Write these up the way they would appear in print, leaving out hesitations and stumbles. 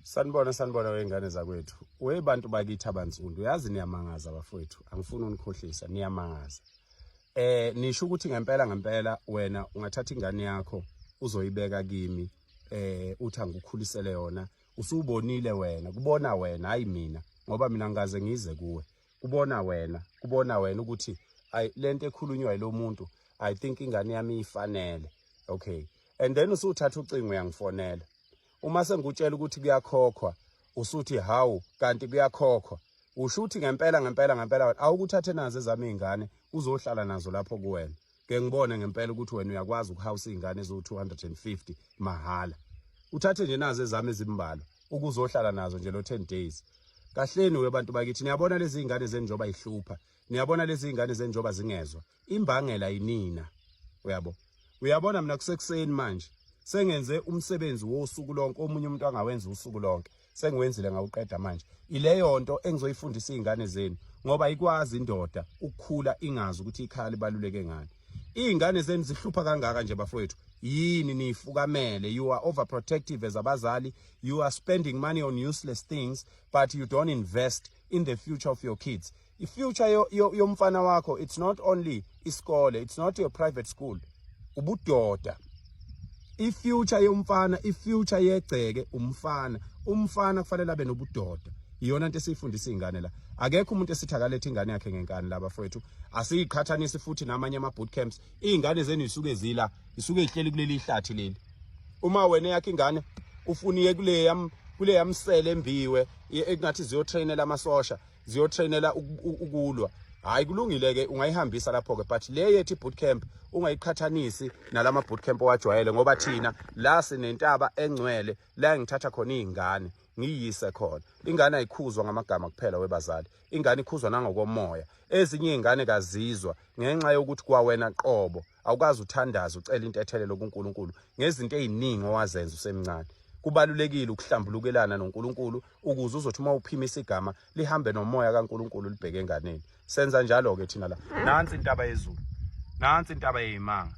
Sanibona, sanibona wengane zakwethu. We bantu bakithi abansundu, uyazi niyamangaza bafowethu. Angifuni unikhohlisa, niyamangaza. Nisho ukuthi ngempela ngempela wena ungathatha ingane yakho uzoyibeka kimi, uthi angikukhulisele yona. Usubonile wena, kubona wena, hayi mina, ngoba mina ngikaze ngize kuwe. Kubona wena, kubona wena ukuthi ay lento ekhulunywa yilomuntu, I think ingane yami ifanele. Okay. And then usuthatha ucingo uyangifonela. Uma sengikutshela ukuthi kuyakhokhwa, usuthi hawu kanti kuyakhokhwa. Usho ukuthi ngempela ngempela ngempela awukuthathe nazo ezami izingane uzohlala nazo lapho kuwena. Ke ngibone ngempela ukuthi wena uyakwazi ukuhouse izingane eziwu-250 mahhala. Uthathe nje nazo ezami ezimbalwa ukuzohlala nazo nje lo 10 days. Kahleni we bantu bakithi, niyabona lezi zingane zenu njengoba ihlupha. Niyabona lezi zingane zenu njengoba zingezwa. Imbangela yinina. Uyabo? Uyabona mina kusekuseni manje sengenze umsebenzi wosuku lonke, omunye umuntu angawenza usuku lonke. Sengiwenzile ngawuqeda manje. Ileyo nto engizoyifundisa izingane zenu, ngoba ikwazi indoda ukukhula ingazi ukuthi ikhaya libaluleke ngani. Izingane zenu zihlupha kangaka nje bafowethu, yini niyifukamele? You are overprotective as abazali. You are spending money on useless things, but you don't invest in the future of your kids. I-future yomfana wakho, it's not only isikole, it's not your private school, ubudoda. I-future yomfana, i-future yegceke umfana. Umfana kufanele abe nobudoda. Iyona into esiyifundisa izingane la. Akekho umuntu esithi akalethe ingane yakhe ngenkani la bafowethu. Asiyiqhathanisi futhi namanye ama boot camps. Izingane zenu isuke zila, isuke ihleli kuleli ihlathi leli. Uma wena yakhe ingane ufuna iye kule yamsele embiwe engathi ziyotrainela amasosha, ziyotrainela ukulwa. Hayi kulungile ke, ungayihambisa lapho ke, but le yethu boot camp ungayiqhathanisi nalama boot camp owajwayele, ngoba thina la sinentaba engcwele la ngithatha khona izingane ngiyise khona. Ingane ayikhuzwa ngamagama kuphela webazali, ingane ikhuzwa nangokomoya. Ezinye izingane kazizwa ngenxa yokuthi kwawena qobo awukazi uthandaza ucela intethelelo kuNkulunkulu ngezinto eziningi owazenza usemncane. Kubalulekile ukuhlambulukelana noNkulunkulu ukuze uzothi uma uphimisa igama lihambe nomoya kaNkulunkulu libheke enganeni. Senza njalo ke thina la. Nansi intaba yezulu, nansi intaba yeyimanga.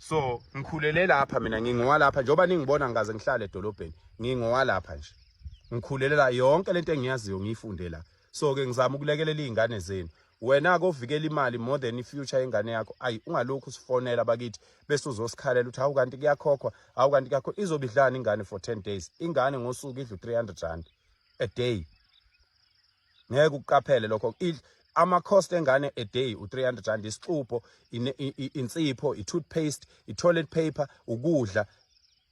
So ngikhulele lapha mina, ngingowalapha njengoba ningibona ngikaze ngihlale edolobheni, ngingowalapha nje. Ngikhulele la, yonke lento engiyaziyo ngiyifunde la. So ke ngizama ukulekelela izingane zenu. Wena kovikela imali more than i-future yengane yakho. Ayi ungalokhu usifonela bakithi bese uzosikhalela ukuthi hawu kanti kuyakhokhwa, hawu kanti kuyakhokhwa. Izobe idlani ingane for 10 days? Ingane ngosuku idla u-300 rand a day. Ngeke ukuqaphele lokho. Ama-cost engane a day u-300 rand, isixubho, insipho, i-toothpaste, i-toilet paper, ukudla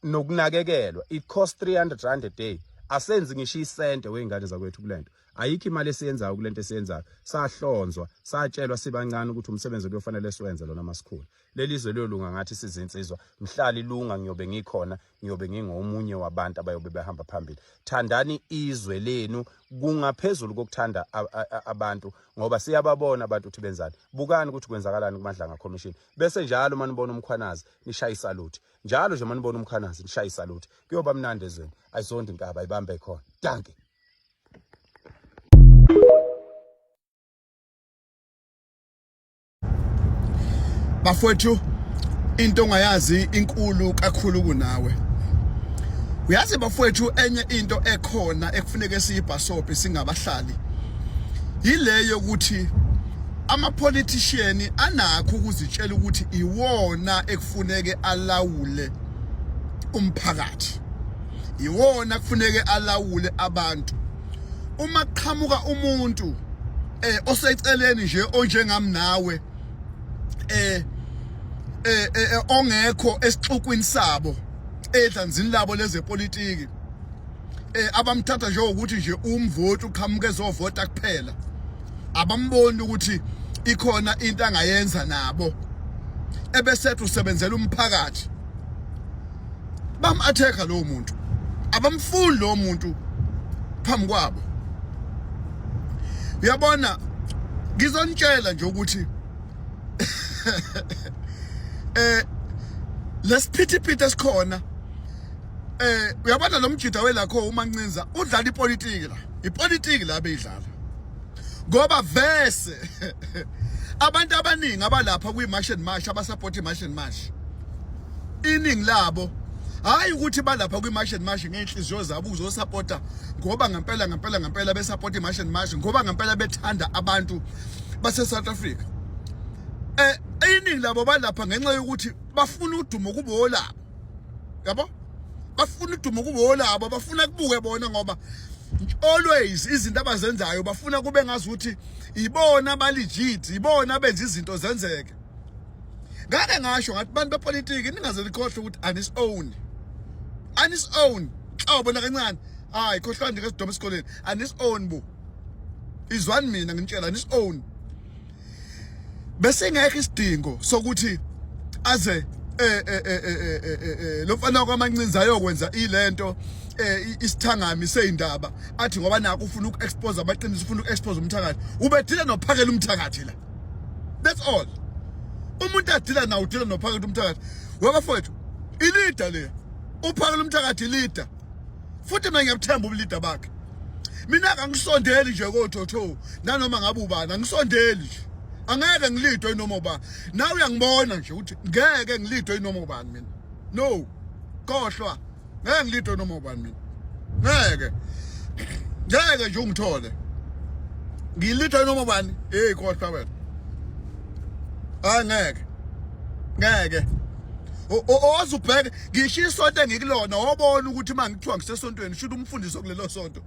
nokunakekelwa. It cost 300 rand a day. Asenzi ngisho isente wey'ngane zakwethu kulento. Ayikho imali esiyenzayo kulento esiyenzayo. Sahlonzwa, satshelwa sibancane ukuthi umsebenzi kuyofanele siwenze lona masikhula. Leli zwe liyolunga ngathi sizinsizwa. Mhla lilunga ngiyobe ngikhona, ngiyobe ngingomunye wabantu abayobe behamba phambili. Thandani izwe lenu kungaphezulu kokuthanda abantu, ngoba siyababona abantu ukuthi benzani. Bukani ukuthi kwenzakalani kuMadlanga Commission. Bese njalo uma nibona uMkhwanazi nishaye isalute. Njalo nje uma nibona uMkhwanazi nishaye isalute. Kuyoba mnandi ezweni. Ayizondi inkaba ayibambe khona. Dankie. Bafowethu, into ongayazi inkulu kakhulu kunawe. Uyazi bafowethu, enye into ekhona ekufuneke siyibhasobhe singabahlali yileyo ukuthi ama-politician anakho ukuzitshela ukuthi iwona ekufuneke alawule umphakathi, iwona kufuneke alawule abantu. Uma kuqhamuka umuntu oseceleni nje onjengami nawe ongekho esixukwini sabo edlanzini labo lezepolitiki, abamthatha nje ukuthi nje umvoti uqhamuka ezovota kuphela, abamboni ukuthi ikhona into angayenza nabo, ebesethi usebenzela umphakathi, bam-attack-a lowo muntu, abamfuni lowo muntu phambi kwabo. Uyabona, ngizonitshela nje ukuthi lesiphithiphithi esikhona, uyabona lo mjida welakho uMancinza udlala ipolitiki la, ipolitiki la beyidlala, ngoba vese abantu abaningi abalapha kwi-March and March, abasupport i-March and March, iningi labo Hayi ukuthi balapha kwi-March and March ngey'nhliziyo zabo ukuzosapota, ngoba ngempela ngempela ngempela besapota i-March and March, ngoba ngempela bethanda abantu base-South Africa. Iningi labo balapha ngenxa yokuthi bafuna udumo kube olabo, yabo, bafuna udumo kube olabo, bafuna kubuke bona, ngoba always izinto abazenzayo bafuna kube ngazuthi ibona abalegit, ibona abenza izinto zenzeke. Ngake ngasho ngathi bantu bepolitiki, ningaze nikhohlwe ukuthi anis-own, anis-own xawubona kancane. Hayi, khohlwani nje ngesidoma esikoleni, anis-own bu. Izwani mina nginitshela, anis-own. Bese ngekho isidingo sokuthi aze lo mfana kwaMancinza ayokwenza ilento, isithangami seyindaba, athi ngoba nakho ufuna uku-expose amaqiniso, ufuna uku-expose umthakathi. Ubedila noPhakela umthakathi la, that's all. Umuntu adila nawo, udila noPhakela umthakathi wabafowethu, ileader le, uPhakela umthakathi ileader. Futhi mina ngiyabuthemba ubuleader bakhe. Mina kangisondeli nje kothotho nanoma ngabe ubani, angisondeli nje, angeke ngilidwe noma uba. Nawe uyangibona nje ukuthi ngeke ngilidwe noma ubani mina. No, khohlwa, ngeke ngilidwe noma ubani mina, ngeke, ngeke nje ungithole ngilidwe noma ubani. Hey, khohlwa wena, hayi, ngeke, ngeke. Ozubheke ngisho isonto engikulona, wobona ukuthi uma ngithiwa ngisesontweni, shuthi umfundisi kulelo sonto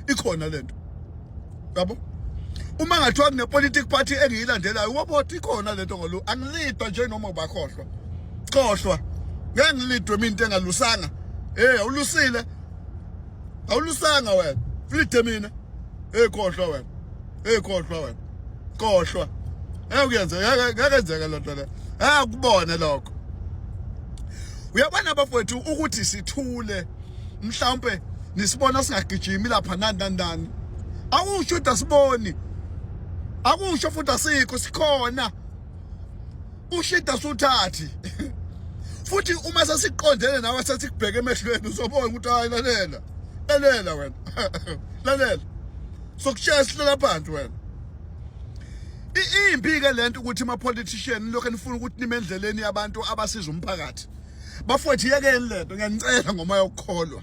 ikhona lento, yabo. Uma ngathiwa kune-politic party engiyilandelayo, wabona ikhona lento ngalo. Angilidwa nje noma ubakhohlwa, khohlwa, ngeke ngilidwe mina into engalusanga. Hey, awulusile, awulusanga wena, ulide mina. Hey, khohlwa wena, hey, khohlwa wena, khohlwa, ngeke kuyenze, ngeke ngeke lento le, akubone lokho. Uyabona bafowethu, ukuthi sithule, mhlawumbe nisibona singagijimi lapha, nani nani nani, akusho ukuthi asiboni, akusho futhi asikho, sikhona. Ushida suthathi futhi uma sesiqondene nawe, sesikubheke emehlweni, uzobona ukuthi hayi, lalela, lalela wena, lalela, sokushaya sihlela phansi wena. Impi ke lento ukuthi ama politician lokho nifuna ukuthi nime endleleni yabantu abasiza umphakathi. Bafowethu, yekeni lento, ngiyanicela ngomoya wokukholwa,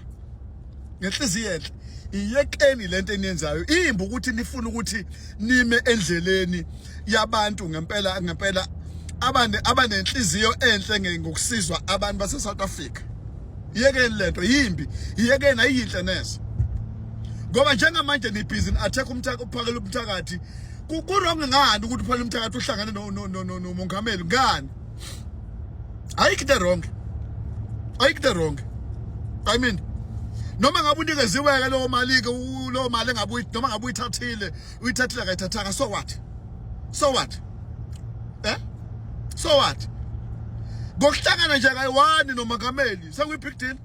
ngenhliziyo enhle, iyekeni lento eniyenzayo. Imbi ukuthi nifuna ukuthi nime endleleni yabantu ngempela ngempela abane abanenhliziyo enhle ngokusizwa abantu base South Africa. Yekeni lento, yimbi, yekeni, ayiyinhle neze, ngoba njengamanje nibhizi ni-attack umthakathi, uPhakela umthakathi. Ku-wrong ngani ukuthi uPhakela umthakathi uhlangane nomongameli? Ngani? Ayikho into wrong, ayikho into wrong. I mean, noma ngabe unikeziwe-ke leyo mali-ke, leyo mali engabe, noma ngabe uyithathile, uyithathile, akayithathanga, so what? So what? So what? Ngokuhlangana nje kayi-one nomongameli sekuyi-big deal?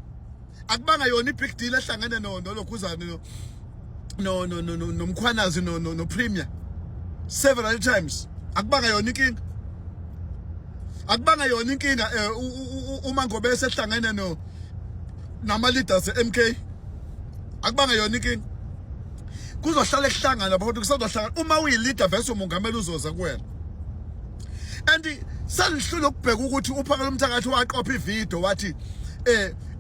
Akubanga yona i-big deal ehlangene nolokhuzane, noMkhwanazi, no-premier several times? Akubanga yona inkinga? Akubanga yona inkinga uma ngobe sehlangene no nama leaders e-MK? Akubanga yona inkinga? Kuzohlala kuhlangana abantu, kusazohlangana. Uma uyi-leader versus umongameli uzoza kuwena. And senihlule ukubheka ukuthi uPhakela umthakathi waqopha ivideo, wathi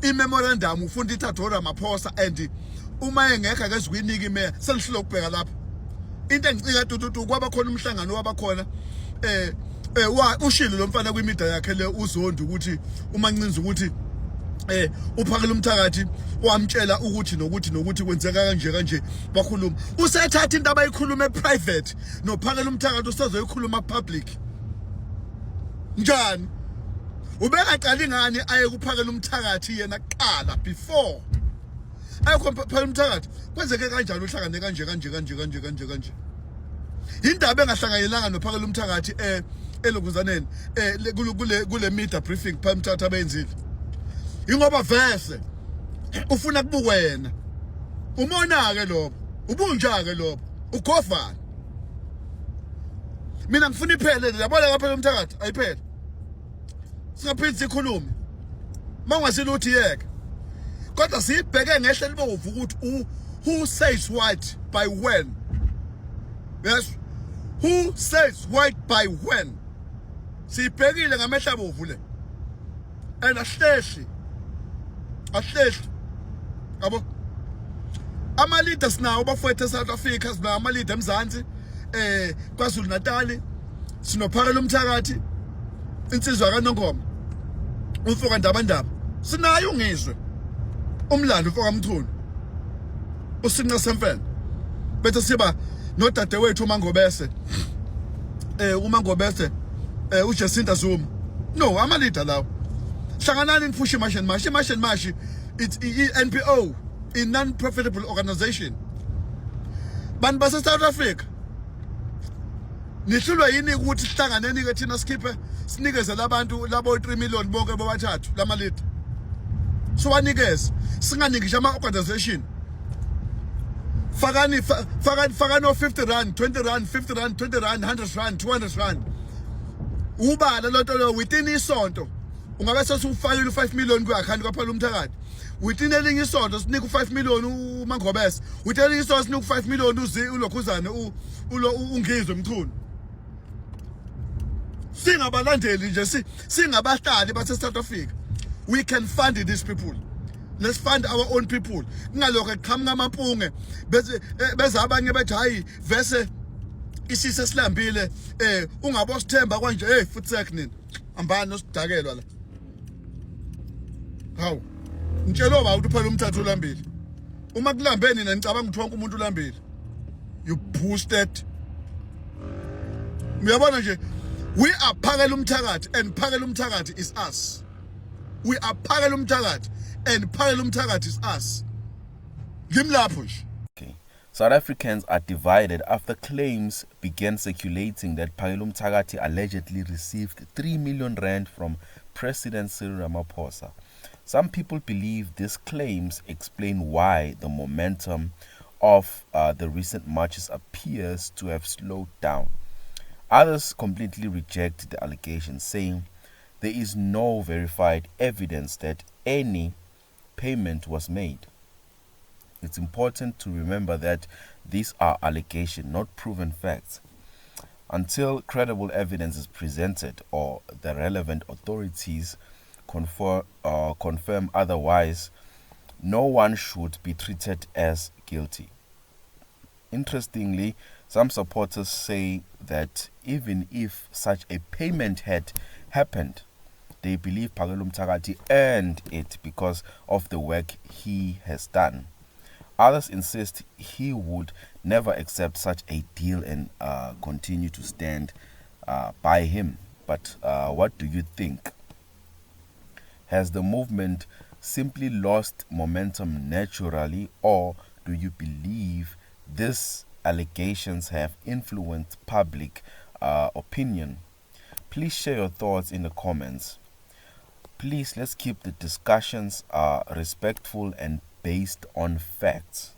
i-memorandum ufunda ithathwe Ramaphosa, and uma engekho akezukuyinika imeya. Senihlule ukubheka lapho. Into engicika tututu, kwaba khona umhlangano wabakhona, wa ushilo lo mfana kwimedia yakhe le, uZondi, ukuthi uMancinza, ukuthi uPhakela umthakathi wamtshela ukuthi nokuthi nokuthi kwenzeka kanje kanje, bakhuluma. Usethatha into abayikhuluma private noPhakela umthakathi, usezoyikhuluma public. Njani? Ubengaqali ngani aye kuPhakela umthakathi yena kuqala before ayoPhakela umthakathi? Kwenzeke kanjani uhlangane kanje kanje kanje kanje kanje kanje? Indaba engahlanganyelanga noPhakela umthakathi elokuzaneni, kule media briefing phela umthakathi abenzile, ingoba vese ufuna kubukwe yena. Umona ke lokho, ubunja ke lokho, ugofana. Mina ngifuna iphele, yabona, kaphela umthakathi, ayiphele, singaphindi sikhulume. Mawungasiluthi yeke, kodwa siyibheke ngehle libovu ukuthi who says what by when. Yes, who says what by when, siyibhekile ngamehla abovu le, and ahlehli. Ahlehli yabo, ama-leader sinawo bafowethu eSouth Africa, sinawo ama-leader eMzansi, KwaZulu Natal, sinoPhakela umthakathi, insizwa kaNongoma, umfoka Ndabandaba, sinayo uNgizwe, umlando umfoka Mchunu, usinqa semfene, bese siba nodadewethu uMangobese, uMangobese, uJacinta Zuma. No, ama-leader lawo. Hlanganani niphushe iMarch and March. IMarch and March, it's i-NPO, i non-profitable organization. Bantu base South Africa, nihlulwa yini ukuthi sihlanganeni ke thina, sikhiphe, sinikeze labantu labo 3 million bonke bobathathu lama leader, siwanikeze, singaniki ngisho ama-organization. Fakani, fakani, fakani o-R50, R20, R50, R20, R100, R200, ubala lonto leyo. Within isonto ungabe sesufakile u-5 million kwi-account kwaPhakela umthakathi. Within elinye isonto sinike u-5 million uMangobese. Within elinye isonto sinike u-5 million uzi ulokhuzane uNgizwe Mchunu. Singabalandeli nje, singabahlali base South Africa, we can fund these people. Let's fund our own people. Kungalokho eqhamuka amampunge bese beze abanye bethi hayi, vese isise silambile, ungabosithemba kanje. Hey, futhi nini, ambani nosidakelwa la. Hawu, ngitshela ba ukuthi uPhakela umthakathi ulambile. Uma kulambe nina, nicabanga ukuthi wonke umuntu ulambile? You boosted, uyabona nje. We are Phakela umthakathi and Phakela umthakathi is us. We are Phakela umthakathi and Phakela umthakathi is us. Ngimlapho nje. Okay. South Africans are divided after claims began circulating that Phakelumthakathi allegedly received R3 million from President Cyril Ramaphosa. Some people believe these claims explain why the momentum of the recent marches appears to have slowed down. Others completely reject the allegations, saying there is no verified evidence that any payment was made. It's important to remember that these are allegations, not proven facts. Until credible evidence is presented or the relevant authorities confirm otherwise, no one should be treated as guilty. Interestingly, some supporters say that even if such a payment had happened, they believe Phakelumthakathi earned it because of the work he has done. Others insist he would never accept such a deal and continue to stand by him. But what do you think? Has the movement simply lost momentum naturally, or do you believe these allegations have influenced public opinion? Please share your thoughts in the comments. Please, let's keep the discussions respectful and based on facts.